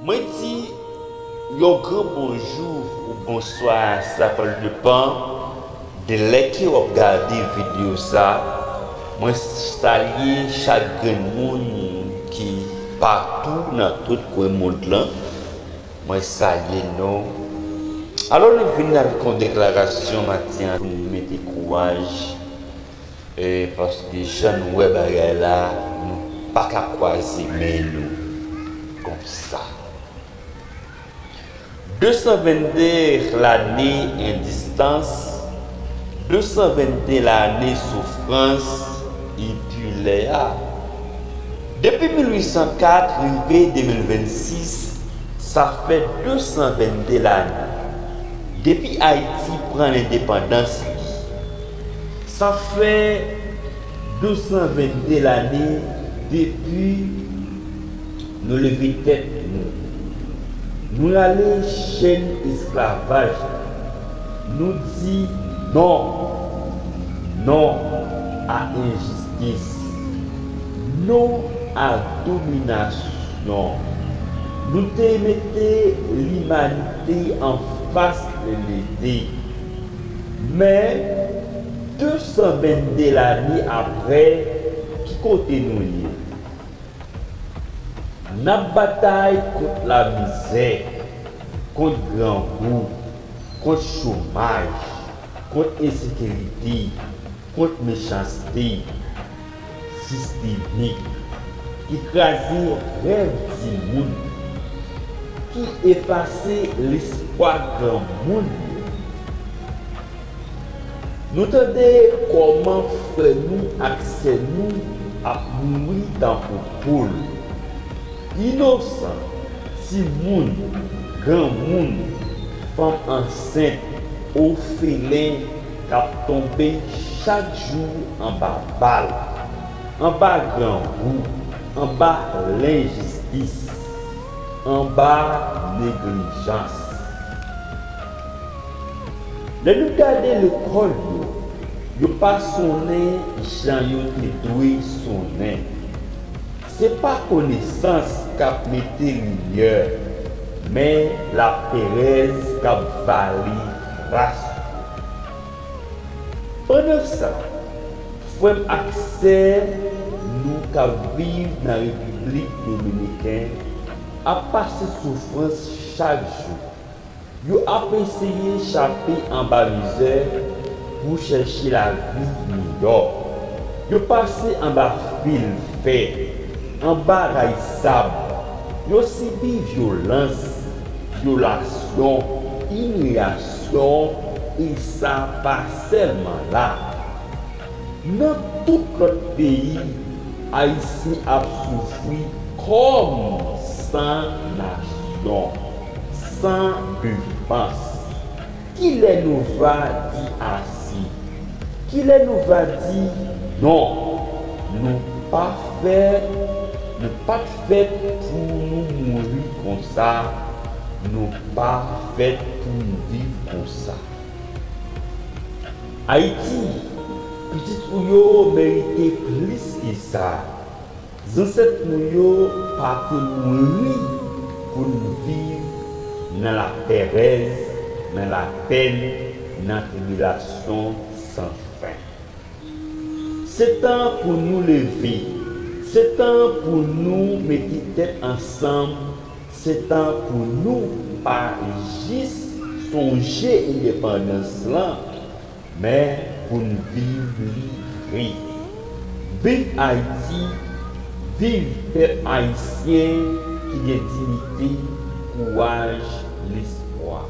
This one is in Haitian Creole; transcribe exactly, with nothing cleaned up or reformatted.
Mwen di yon gran bonjou ou bonswa, sa pral depann de lè ke w ap gade videyo sa. Mwen salye chak grenn moun ki patou nan tout kwen mond lan. Mwen salye nou. Alò, nou vin avèk yon deklarasyon maten an pou nou mete kouraj, e, paske jan nou wè bagay la, nou pa ka kwaze men nou konsa. De san vennde lane endistans, de san vennde lane soufrans, epi lè a. Depi mil uit san kat rive de mil vennsis, sa fè de san vennde lane. Depi Ayiti pran lendepandans li, sa fè de san vennde lane depi nou leve tèt nou. Nou rale chèn esklavaj la. Nou di non. Non a enjistis. Non a dominasyon. Nou te mete limanite anfas lennmite. Men, de san vennde lane apre, ki kote nou ye? N ap batay kont lamizè, kont grangou, kont chomaj, kont ensekirite, kont mechanste sistemik ki kraze rèv timoun, ki efase lespwa granmoun yo. Nou tande kòman frè nou ak sè nou ap mouri tankou poul. Inosan, timoun, granmoun, fanm ansent, òfelen k ap tonbe chak jou anba bal, anba grangou, anba lenjistis, anba neglijans. Lè nou gade lekòl yo, yo pa sonnen jan yo te dwe sonnen. Se pa konesans k ap mete limyè, men laperèz k ap vale ras yo. Pandan sa, frè m ak sè nou k ap viv nan Repiblik Dominiken ap pase soufrans chak jou. Yo ap eseye chape anba mizè pou chèche lavi miyò. Yo pase anba fil fè, anba ray sab. Yo sibi vyolans, vyolasyon, imilyasyon, e sa pa sèlman la. Nan tout lòt peyi, Ayisyen ap soufri kòm san nasyon, san defans. Kilè nou va di ase? Kilè nou va di non? Nou pa fè, nou pa t fèt pou nou mouri konsa. Nou pa fèt pou n viv konsa. Ayiti, pitit ou yo merite plis ke sa. Zansèt nou yo pa te mouri pou n viv nan laperèz, nan lapenn, nan tribilasyon san fen. Se tan pou nou leve. Se tan pou nou mete tèt ansanm. Se tan pou nou pa jis sonje endepandans lan, men pou n viv li vre. Viv Ayiti, viv pèp ayisyen ki gen diyite, kouraj, lespwa.